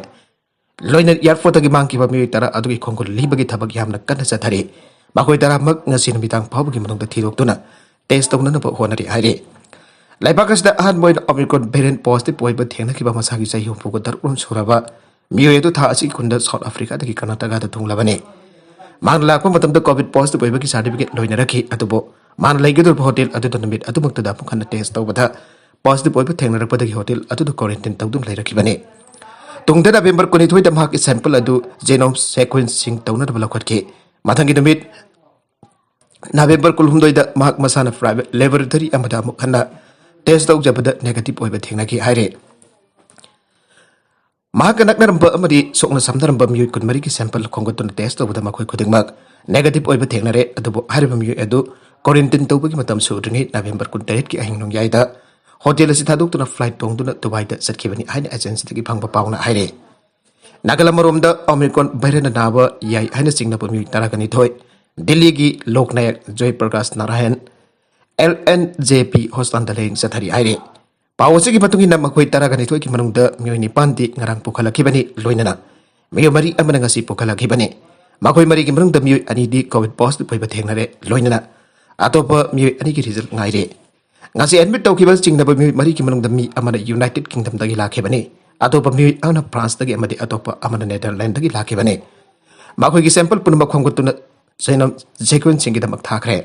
ꯂꯣꯏꯅ airportꯇꯒꯤ ꯃꯥꯡꯈꯤꯕ ꯃꯤꯑꯣꯏ ꯇꯔꯥ ꯑꯗꯨꯒꯤ ꯈꯣꯡꯒꯨꯜ ꯂꯤꯕꯒꯤ ꯊꯕꯛ ꯌꯥꯝꯅ ꯀꯟꯅ ꯆꯠꯊꯔꯤ꯫ ꯃꯈꯣꯏ ꯇꯔꯥꯃꯛ ꯉꯁꯤ ꯅꯨꯃꯤꯗꯥꯡ ꯐꯥꯎꯕꯒꯤ ꯃꯅꯨꯡꯗ ꯊꯤꯗꯣꯛꯇꯨꯅ test ꯇꯧꯅꯅꯕ ꯍꯣꯠꯅꯔꯤ ꯍꯥꯏꯔꯤ꯫ ꯂꯩꯕꯥꯛ ꯑꯁꯤꯗ ꯑꯍꯥꯟꯕ ꯑꯣꯏꯅ Omicron variant positive ꯑꯣꯏꯕ ꯊꯦꯡꯅꯈꯤꯕ ꯃꯁꯥꯒꯤ ꯆꯍꯤ ꯍꯨꯝꯐꯨꯒ ꯇꯔꯨꯛ ꯁꯨꯔꯕ ꯃꯤꯑꯣꯏ ꯑꯗꯨ ꯊꯥ ꯑꯁꯤꯒꯤ ꯀꯨꯟꯗ South Africaꯗꯒꯤ ꯀꯔꯅꯥꯇꯀꯥꯗ ꯊꯨꯡꯂꯕꯅꯤ꯫ ꯃꯍꯥꯛꯅ ꯂꯥꯛꯄ ꯃꯇꯝꯗ COVID positive ꯑꯣꯏꯕꯒꯤ certificate ꯂꯣꯏꯅꯔꯛꯈꯤ, ꯑꯗꯨꯕꯨ ꯃꯥꯅ ꯂꯩꯒꯗꯧꯔꯤꯕ ꯍꯣꯇꯦꯜ ꯑꯗꯨꯗ ꯅꯨꯃꯤꯠ ꯑꯗꯨꯃꯛꯇꯗ ꯑꯃꯨꯛ ꯍꯟꯅ test ꯇꯧꯕꯗ positive ꯑꯣꯏꯕ ꯊꯦꯡꯅꯔꯛꯄꯗꯒꯤ ꯍꯣꯇꯦꯜ ꯑꯗꯨꯗ quarantine ꯇꯧꯗꯨꯅ ꯂꯩꯔꯛꯈꯤꯕꯅꯤ꯫ ꯇꯨꯡꯗ ꯅꯕꯦꯝꯕꯔ ꯀꯨꯟꯅꯤꯊꯣꯏꯗ ꯃꯍꯥꯛꯀꯤ sample ꯑꯗꯨ genome sequencing ꯇꯧꯅꯅꯕ ꯂꯧꯈꯠꯈꯤ꯫ ꯃꯊꯪꯒꯤ ꯅꯨꯃꯤꯠ ꯅꯕꯦꯝꯕꯔ ꯀꯨꯟꯍꯨꯝꯗꯣꯏꯗ ꯃꯍꯥꯛ ꯃꯁꯥꯅ private laboratory ꯑꯃꯗ ꯑꯃꯨꯛ ꯍꯟꯅ test ꯇꯧꯖꯕꯗ negative ꯑꯣꯏꯕ ꯊꯦꯡꯅꯈꯤ ꯍꯥꯏꯔꯤ꯫ ꯃꯍꯥꯛꯀ ꯅꯛꯅꯔꯝꯕ ꯑꯃꯗꯤ ꯁꯣꯛꯅ ꯁꯝꯅꯔꯝꯕ ꯃꯤꯑꯣꯏ ꯀꯨꯟꯃꯔꯤꯒꯤ sample ꯈꯣꯝꯒꯠꯇꯨꯅ test ꯇꯧꯕꯗ ꯃꯈꯣꯏ ꯈꯨꯗꯤꯡꯃꯛ negative ꯑꯣꯏꯕ ꯊꯦꯡꯅꯔꯦ꯫ ꯑꯗꯨꯕꯨ ꯍꯥꯏꯔꯤꯕ ꯃꯤꯑꯣꯏ ꯑꯗꯨ quarantine ꯇꯧꯕꯒꯤ ꯃꯇꯝ ꯁꯨꯗ꯭ꯔꯤꯉꯩ ꯅꯕꯦꯝꯕꯔ ꯀꯨꯟꯇꯔꯦꯠꯀꯤ ꯑꯍꯤꯡ ꯅꯣꯡꯌꯥꯏꯗ ꯍꯣꯇꯦꯜ ꯑꯁꯤ ꯊꯥꯗꯣꯛꯇꯨꯅ flight ꯇꯣꯡꯗꯨꯅ ꯗꯨꯕꯥꯏꯗ ꯆꯠꯈꯤꯕꯅꯤ ꯍꯥꯏꯅ agencyꯗꯒꯤ ꯐꯪꯕ ꯄꯥꯎꯅ ꯍꯥꯏꯔꯤ꯫ ꯅꯥꯒꯥꯂꯦꯟ ꯑꯃꯔꯣꯝꯗ Omicron variantꯅ ꯅꯥꯕ ꯌꯥꯏ ꯍꯥꯏꯅ ꯆꯤꯡꯅꯕ ꯃꯤꯑꯣꯏ ꯇꯔꯥꯒ ꯅꯤꯊꯣꯏ ꯗꯤꯜꯂꯤꯒꯤ ꯂꯣꯛ ꯅꯥꯌꯛ ꯖꯣꯏ ꯄ꯭ꯔꯀꯥꯁ ꯅꯥꯔꯥꯌꯟ, LNJP ꯍꯣꯁꯄꯤꯇꯥꯜꯗ ꯂꯥꯌꯦꯡ ꯆꯠꯊꯔꯤ ꯍꯥꯏꯔꯤ꯫ ꯄꯥꯎ ꯑꯁꯤꯒꯤ ꯃꯇꯨꯡ ꯏꯟꯅ ꯃꯈꯣꯏ ꯇꯔꯥꯒ ꯅꯤꯊꯣꯏꯒꯤ ꯃꯅꯨꯡꯗ ꯃꯤꯑꯣꯏ ꯅꯤꯄꯥꯟꯗꯤ ꯉꯔꯥꯡ ꯄꯨꯈꯠꯂꯛꯈꯤꯕꯅꯤ, ꯂꯣꯏꯅꯅ ꯃꯤꯑꯣꯏ ꯃꯔꯤ ꯑꯃꯅ ꯉꯁꯤ ꯄꯨꯈꯠꯂꯛꯈꯤꯕꯅꯤ꯫ ꯃꯈꯣꯏ ꯃꯔꯤꯒꯤ ꯃꯅꯨꯡꯗ ꯃꯤꯑꯣꯏ ꯑꯅꯤꯗꯤ COVID positive ꯑꯣꯏꯕ ꯊꯦꯡꯅꯔꯦ, ꯂꯣꯏꯅꯅ ꯑꯇꯣꯞꯄ ꯃꯤꯑꯣꯏ ꯑꯅꯤꯒꯤ result ꯉꯥꯏꯔꯤ꯫ ꯉꯁꯤ admit ꯇꯧꯈꯤꯕ ꯆꯤꯡꯅꯕ ꯃꯤꯑꯣꯏ ꯃꯔꯤꯒꯤ ꯃꯅꯨꯡꯗ ꯃꯤ ꯑꯃꯅ United Kingdomꯗꯒꯤ ꯂꯥꯛꯈꯤꯕꯅꯤ, ꯑꯇꯣꯞꯄ ꯃꯤꯑꯣꯏ ꯑꯃꯅ Franceꯗꯒꯤ ꯑꯃꯗꯤ ꯑꯇꯣꯞꯄ ꯑꯃꯅ Netherlandꯗꯒꯤ ꯂꯥꯛꯈꯤꯕꯅꯤ꯫ ꯃꯈꯣꯏꯒꯤ sample ꯄꯨꯝꯅꯃꯛ ꯈꯣꯝꯒꯠꯇꯨꯅ genome sequencingꯒꯤꯗꯃꯛ ꯊꯥꯈ꯭ꯔꯦ꯫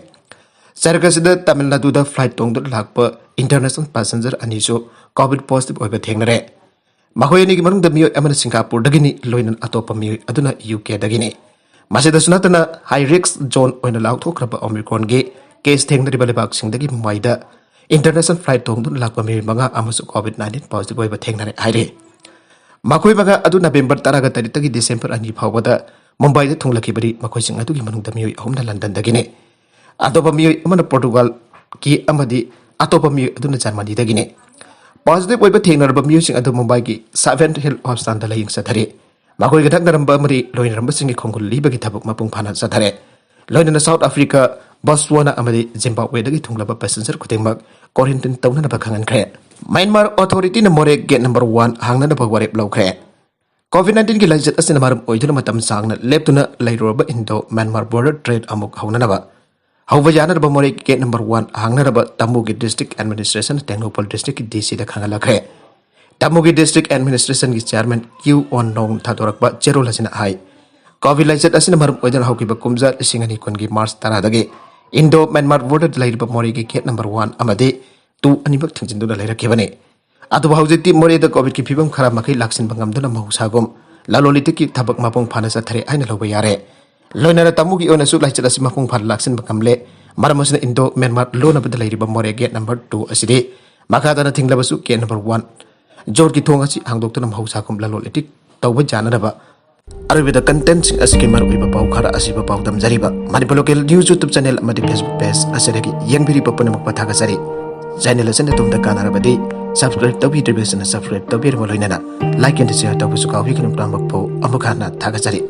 ꯆꯔꯛ ꯑꯁꯤꯗ ꯇꯥꯃꯤꯜ ꯅꯥꯗꯨꯗ flight ꯇꯣꯡꯗꯨꯅ ꯂꯥꯛꯄ international passenger ꯑꯅꯤꯁꯨ COVID positive ꯑꯣꯏꯕ ꯊꯦꯡꯅꯔꯦ꯫ ꯃꯈꯣꯏ ꯑꯅꯤꯒꯤ ꯃꯅꯨꯡꯗ ꯃꯤꯑꯣꯏ ꯑꯃꯅ ꯁꯤꯡꯒꯥꯄꯨꯔꯗꯒꯤꯅꯤ, ꯂꯣꯏꯅꯅ ꯑꯇꯣꯞꯄ ꯃꯤꯑꯣꯏ ꯑꯗꯨꯅ UKꯗꯒꯤꯅꯤ꯫ ꯃꯁꯤꯗꯁꯨ ꯅꯠꯇꯅ high risk zone ꯑꯣꯏꯅ ꯂꯥꯎꯊꯣꯛꯈ꯭ꯔꯕ Omicronꯒꯤ case ꯊꯦꯡꯅꯔꯤꯕ ꯂꯩꯕꯥꯛꯁꯤꯡꯗꯒꯤ ꯃꯨꯝꯕꯥꯏꯗ international flight ꯇꯣꯡꯗꯨꯅ ꯂꯥꯛꯄ ꯃꯤꯑꯣꯏ ꯃꯉꯥ ꯑꯃꯁꯨ COVID nineteen positive ꯑꯣꯏꯕ ꯊꯦꯡꯅꯔꯦ ꯍꯥꯏꯔꯤ꯫ ꯃꯈꯣꯏ ꯃꯉꯥ ꯑꯗꯨ ꯅꯕꯦꯝꯕꯔ ꯇꯔꯥꯒ ꯇꯔꯦꯠꯇꯒꯤ ꯗꯤꯁꯦꯝꯕꯔ ꯑꯅꯤ ꯐꯥꯎꯕꯗ ꯃꯨꯝꯕꯥꯏꯗ ꯊꯨꯡꯂꯈꯤꯕꯅꯤ꯫ ꯃꯈꯣꯏꯁꯤꯡ ꯑꯗꯨꯒꯤ ꯃꯅꯨꯡꯗ ꯃꯤꯑꯣꯏ ꯑꯍꯨꯝꯅ ꯂꯟꯗꯟꯗꯒꯤꯅꯤ꯫ ꯑꯇꯣꯞꯄ ꯃꯤꯑꯣꯏ ꯑꯃꯅ ꯄꯣꯔꯇꯨꯒꯥꯜꯒꯤ ꯑꯃꯗꯤ ꯑꯇꯣꯞꯄ ꯃꯤꯑꯣꯏ ꯑꯗꯨꯅ ꯖꯔꯃꯅꯤꯗꯒꯤꯅꯤ꯫ Positive ꯑꯣꯏꯕ ꯊꯦꯡꯅꯔꯕ ꯃꯤꯑꯣꯏꯁꯤꯡ ꯑꯗꯨ ꯃꯨꯝꯕꯥꯏꯒꯤ Saint Helens Hospitalꯗ ꯂꯥꯌꯦꯡ ꯆꯠꯊꯔꯤ꯫ ꯃꯈꯣꯏꯒ ꯅꯛꯅꯔꯝꯕ ꯑꯃꯗꯤ ꯂꯣꯏꯅꯔꯝꯕꯁꯤꯡꯒꯤ ꯈꯣꯡꯒꯨꯜ ꯂꯤꯕꯒꯤ ꯊꯕꯛ ꯃꯄꯨꯡ ꯐꯥꯅ ꯆꯠꯊꯔꯦ꯫ ꯂꯣꯏꯅꯅ South Africa, Botswana ꯑꯃꯗꯤ Zimbabweꯗꯒꯤ ꯊꯨꯡꯂꯕ passenger ꯈꯨꯗꯤꯡꯃꯛ quarantine ꯇꯧꯅꯅꯕ ꯈꯪꯍꯟꯈ꯭ꯔꯦ꯫ ꯃ꯭ꯌꯥꯟꯃꯥꯔ authorityꯅ ꯃꯣꯔꯦ gate number one ꯍꯥꯡꯅꯅꯕ ꯋꯥꯔꯦꯞ ꯂꯧꯈ꯭ꯔꯦ꯫ COVID nineteenꯒꯤ ꯂꯥꯏꯆꯠ ꯑꯁꯤꯅ ꯃꯔꯝ ꯑꯣꯏꯗꯨꯅ ꯃꯇꯝ ꯁꯥꯡꯅ ꯂꯦꯞꯇꯨꯅ ꯂꯩꯔꯨꯔꯕ Indo Myanmar border trade ꯑꯃꯨꯛ ꯍꯧꯅꯅꯕ ꯍꯧꯕ ꯌꯥꯅꯅꯕ ꯃꯣꯔꯦ gate number one ꯍꯥꯡꯅꯅꯕ ꯇꯃꯨꯒꯤ district administration Tengnoupal districtꯀꯤ DCꯗ ꯈꯪꯍꯜꯂꯛꯈ꯭ꯔꯦ꯫ ꯇꯃꯨꯒꯤ district administrationꯒꯤ chairman Q On Nong ꯊꯥꯗꯣꯔꯛꯄ ꯆꯦꯔꯣꯜ ꯑꯁꯤꯅ ꯍꯥꯏ, COVID ꯂꯥꯏꯆꯠ ꯑꯁꯤꯅ ꯃꯔꯝ ꯑꯣꯏꯗꯨꯅ ꯍꯧꯈꯤꯕ ꯀꯨꯝꯖꯥ ꯂꯤꯁꯤꯡ ꯑꯅꯤ ꯀꯨꯟꯒꯤ March ꯇꯔꯥꯗꯒꯤ Indo Myanmar borderꯗ ꯂꯩꯔꯤꯕ ꯃꯣꯔꯦꯒꯤ gate number one ꯑꯃꯗꯤ two ꯑꯅꯤꯃꯛ ꯊꯤꯡꯖꯤꯟꯗꯨꯅ ꯂꯩꯔꯛꯈꯤꯕꯅꯤ꯫ ꯑꯗꯨꯕꯨ ꯍꯧꯖꯤꯛꯇꯤ ꯃꯣꯔꯦꯗ COVIDꯀꯤ ꯐꯤꯕꯝ ꯈꯔ ꯃꯈꯩ ꯂꯥꯛꯁꯤꯟꯕ ꯉꯝꯗꯨꯅ ꯃꯍꯧꯁꯥꯒꯨꯝ ꯂꯂꯣꯟ ꯏꯇꯤꯛꯀꯤ ꯊꯕꯛ ꯃꯄꯨꯡ ꯐꯥꯅ ꯆꯠꯊꯔꯦ ꯍꯥꯏꯅ ꯂꯧꯕ ꯌꯥꯔꯦ꯫ ꯂꯣꯏꯅꯅ ꯇꯃꯨꯒꯤ ꯑꯣꯏꯅꯁꯨ ꯂꯥꯏꯆꯠ ꯑꯁꯤ ꯃꯄꯨꯡ ꯐꯥꯅ ꯂꯥꯛꯁꯤꯟꯕ ꯉꯝꯂꯦ꯫ ꯃꯔꯝ ꯑꯁꯤꯅ Indo Myanmar ꯂꯣꯟꯅꯕꯗ ꯂꯩꯔꯤꯕ ꯃꯣꯔꯦ gate number two ꯑꯁꯤꯗꯤ ꯃꯈꯥ ꯇꯥꯅ ꯊꯤꯡꯂꯕꯁꯨ gate number one zoneꯒꯤ ꯊꯣꯡ ꯑꯁꯤ ꯍꯥꯡꯗꯣꯛꯇꯨꯅ ꯃꯍꯧꯁꯥꯒꯨꯝ ꯂꯂꯣꯟ ꯏꯇꯤꯛ ꯇꯧꯕ ꯌꯥꯅꯅꯕ꯫ ꯑꯔꯣꯏꯕꯗ contentꯁꯤꯡ ꯑꯁꯤꯒꯤ ꯃꯔꯨꯑꯣꯏꯕ ꯄꯥꯎ ꯈꯔ ꯑꯁꯤꯕꯨ ꯄꯥꯎꯗꯝꯖꯔꯤꯕ Manipur Local News YouTube channel ꯑꯃꯗꯤ Facebook page ꯑꯁꯤꯗꯒꯤ ꯌꯦꯡꯕꯤꯔꯤꯕ ꯄꯨꯝꯅꯃꯛꯄꯨ ꯊꯥꯒꯠꯆꯔꯤ꯫ Channel ꯑꯁꯤꯅ ꯑꯗꯣꯝꯗ ꯀꯥꯟꯅꯔꯕꯗꯤ subscribe ꯇꯧꯕꯤꯗ꯭ꯔꯤꯕꯁꯤꯡꯅ subscribe ꯇꯧꯕꯤꯔꯕ ꯂꯣꯏꯅꯅ like and share ꯇꯧꯕꯁꯨ ꯀꯥꯎꯕꯤꯒꯅꯨ꯫ ꯄꯨꯝꯅꯃꯛꯄꯨ ꯑꯃꯨꯛ ꯍꯟꯅ ꯊꯥꯒꯠꯆꯔꯤ꯫